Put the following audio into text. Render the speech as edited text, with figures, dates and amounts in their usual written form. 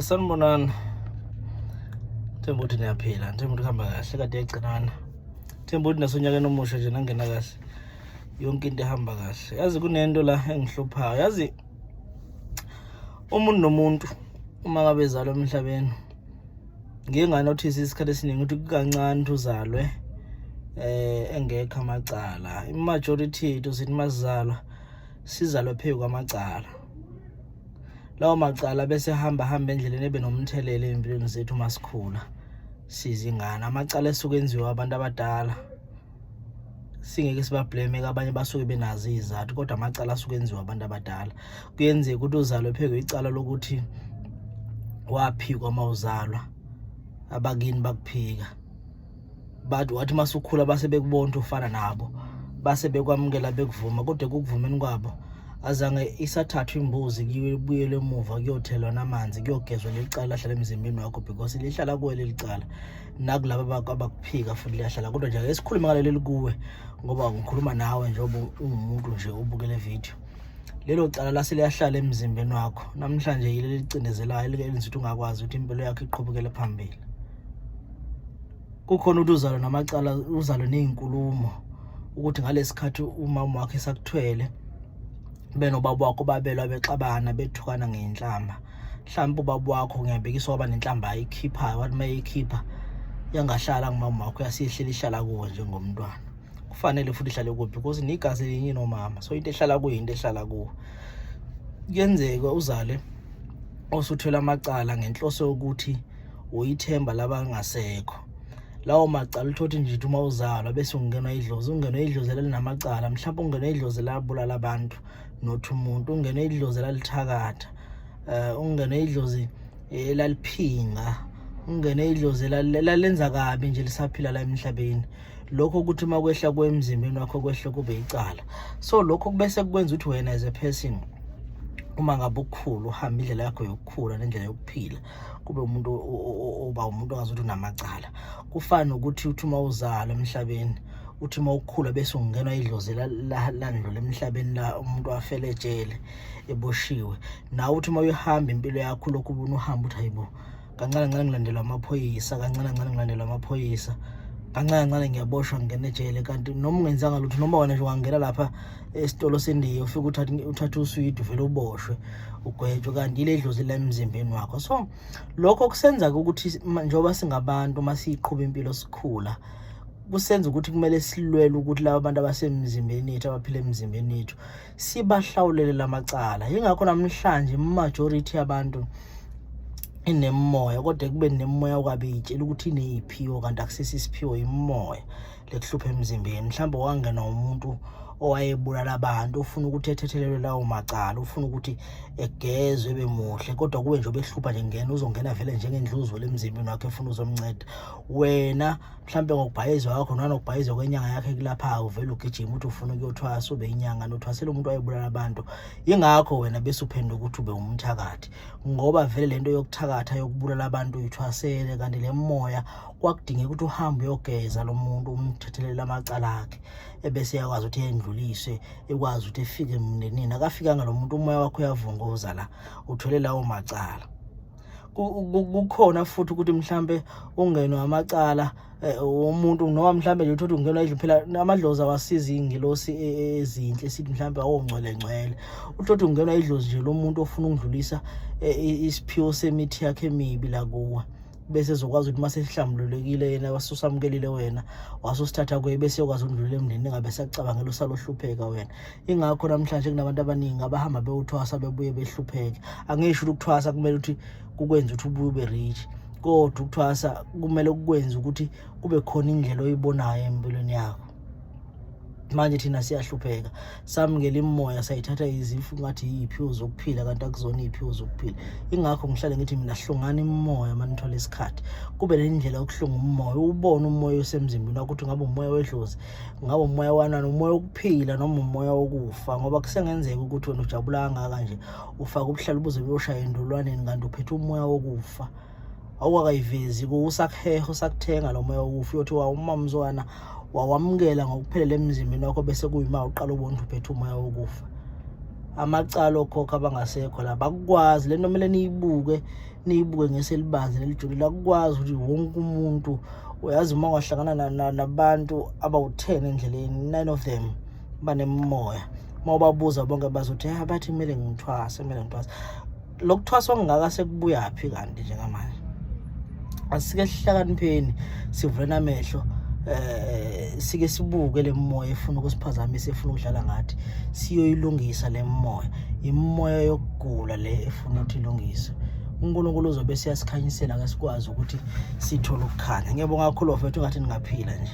Sanibonani. Themba ukuthi niyaphila, themba ukuthi kuhamba kahle kade yagcinana. Themba ukuthi nasonyakeni omusha nje nangena kahle. Yonke into ihamba kahle. Yazi kunento la engihluphayo. Yazi umuntu nomuntu uma ngabe ezalwa emhlabeni ngike nganothisa isikhathi esiningi ukuthi kukancane ukuthi uzalwe engekho amacala. I-majority yethu sithi masizalwa sizalwe phezu kwamacala. Lawo macala bese hamba hamba endleleni ebe nomthelela ey'mpilweni zethu uma sikhula sizingane. Amacala esuke enziwa abantu abadala singeke sibablame abanye basuke benazo izizathu kodwa amacala asuke enziwa abantu abadala. Kuyenzeka ukuthi uzalwe phezu kwecala lokuthi waphikwa uma uzalwa, abakini bakuphika. Bathi wathi uma usukhula base bekubona ukuthi ufana nabo, base bekwamukela bekuvuma, kodwa ekukuvumeni kwabo azange isathathwa imbuzi kuyibuyele emuva kuyothelwa namanzi kuyogezwa leli cala lahlala emzimbeni wakho because lihlala kuwe leli cala nakulaba abakuphika futhi liyahlala. Kodwa nje ake sikhulume ngaleli likuwe ngoba ngikhuluma nawe njengoba ungumuntu nje ubukele video. Lelo cala lase liyahlala emzimbeni wakho namhlanje yilo elicindezelayo elenza ukuthi ungakwazi ukuthi impilo yakho iqhubekele phambili. Kukhona ukuthi uzalwe namacala, uzalwe ney'nkulumo ukuthi ngalesi khathi umama wakho esakuthwele benobaba wakho babelwa bexabana bethukana ngenhlamba. Mhlawumbe ubaba wakho ngiyabekisa waba nenhlamba ayikhiphayo, wathi uma eyikhipha yangahlala kumama wakho yasihleli ihlala kuwe njengomntwana. Kufanele futhi ihlale kuwe because nigazi elinye nomama, so into ehlala kuyo into ehlala kuwe. Kuyenzeka uzale osuthwele amacala ngenhloso yokuthi uyithemba labangasekho. Lawo macala uthole nje uma uzalwa bese ungenwa idlozi, ungenwe idlozi elinamacala, mhlawumbe ungenwe idlozi labulala abantu not umuntu, ungenwe idlozi elalithakatha, ungenwe idlozi elaliphinga, ungenwe idlozi elalenza kabi nje lisaphila la emhlabeni. Lokho ukuthi uma kwehla kwemzimbeni wakho kwehle kube icala. So lokho kubese kukwenza ukuthi wena as a person uma ngabe ukukhula uhamba indlela yakho yokukhula nendlela yokuphila kube umuntu oba umuntu ongazuthi unamacala. Kufana nokuthi uthi uma uzalwa emhlabeni uthi uma ukhula bese ungenwa idlozi landlula emhlabeni la umuntu afele ejele eboshiwe. Nawe uthi uma uyihamba impilo yakho lokhu ubona uhamba uthi hayibo kancane kancane ngilandelwa amaphoyisa, kancane kancane ngilandelwa amaphoyisa, kancane kancane ngiyaboshwa ngingena ejele. Kanti noma ungenzanga lutho, noma wena nje ungangena lapha esitolo sendiya ufike uthathe uswidi uvele uboshwe ugwetshwe, kanti ile dlozi la emzimbeni wakho. So lokho kusenza-ke ukuthi njengoba singabantu uma siyiqhuba impilo sikhula, kusenza ukuthi kumele silwele ukuthi laba bantu abasemzimbeni yethu abaphila emzimbeni yethu sibahlawulele lamacala. Yingakho namhlanje majority yabantu inemimoya, kodwa ekubeni nemimoya okabi itshela ukuthi ineyiphiwo kanti akusisi isiphiwo, imimoya lekuhlupha emzimbeni. Mhlawumbe wangenwa umuntu owayebulala abantu ufuna ukuthi ethethelelwe lawo macala, ufuna ukuthi egezwe ebe muhle, kodwa kuwe nje obehlupha nje ngena uzongena vele njengendluzula emzimbeni wakhe efuna uzomnceda wena. Mhlawumbe ngokubhayizwa kwakho nanokubhayizwa kwenyanga yakhe kulapha uvele ugijima uthi ufuna ukuyothwasa ube inyanga nothwasela umuntu wayebulala abantu. Yingakho wena bese uphenduka ukuthi ube umthakathi, ngoba vele lento yokuthakatha yokubulala abantu uyithwasele, kanti le moya kwakudingeka ukuthi uhambe uyogeza lo muntu umthethelele amacala akhe ebese yakwazi ukuthi endluliswe ekwazi ukuthi efike emndenini. Akafikanga lo muntu, umoya wakho uyavunguza la uthwele lawo macala. Kukhona futhi ukuthi mhlambe ungenwe amacala umuntu noma mhlambe nje uthole ungenwa idlu, phela amadlozi awasizi ingilosi ezinhle sithi mhlambe awongcwele ngcwele, uthole ungenwa idlozi nje lomuntu ofuna ukudlulisa isiphiwo semithi yakhe emibi la kuwe, bese ezokwazi ukuthi mase sihlambululekile yena wasusamukelile wena wasusithatha kuye bese uyokwazi ukudlulela emndenini engabe sacabangela usalohlupheka wena. Ingakho namhlanje kunabantu abaningi abahamba bewuthwasa bebuye behlupheke. Angisho ukuthi ukuthwasa kumele ukuthi kukwenze ukuthi ubuye ube rich, kodwa ukuthwasa kumele kukwenze ukuthi kube khona indlela oyibonayo empilweni yakho. Manje thina siyahlupheka, samukela imimoya sayithatha izifu ngathi yiy'phiwo zokuphila kanti akuzona iy'phiwo zokuphila. Ingakho ngihlale ngithi mina hlungani imimoya uma nithola isikhathi, kube nendlela yokuhlunga umoya, uwubone umoya osemzimbeni wakho ukuthi ngabe umoya wedlozi, ngabe umoya wanani, umoya wokuphila noma umoya wokufa. Ngoba kusengenzeka ukuthi wena ujabula kangaka nje ufake ubuhlalo buze buyoshaya endolwaneni kanti uphethe umoya wokufa awukakayivezi kuwe, usakuheha usakuthenga lo moya wokufa. Uyothi wawumamzwana wawamukela ngokuphelele emzimbeni wakho bese kuyima uqala ubona ukuthi uphethe umoya wokufa. Amacala okhokho abangasekho la bakukwazi lento kumele niyibuke, niyibuke ngeselibanzi nelijulile. Akukwazi ukuthi wonke umuntu, uyazi, uma ungahlangana nabantu abawu-10 endleleni, 9 of them banemimoya. Uma ubabuza bonke bazothi, "Ya, bathi kumele ngithwase, kumele ngithwase." Lokuthwasa okungaka sekubuyaphi kanti njengamanje? Asike sihlakanipheni, sivuleni amehlo, sike sibuke le moya efuna ukusiphazamisa, efuna ukudlala ngathi. Siyoyilungisa le moya, imoya yokugula le efuna ukuthi ilungiswe. UNkulunkulu uzobe siyasikhanyisela ke, sikwazi ukuthi sithole ukukhanya. Ngiyabonga kakhulu bafethu, ngathi ningaphila nje.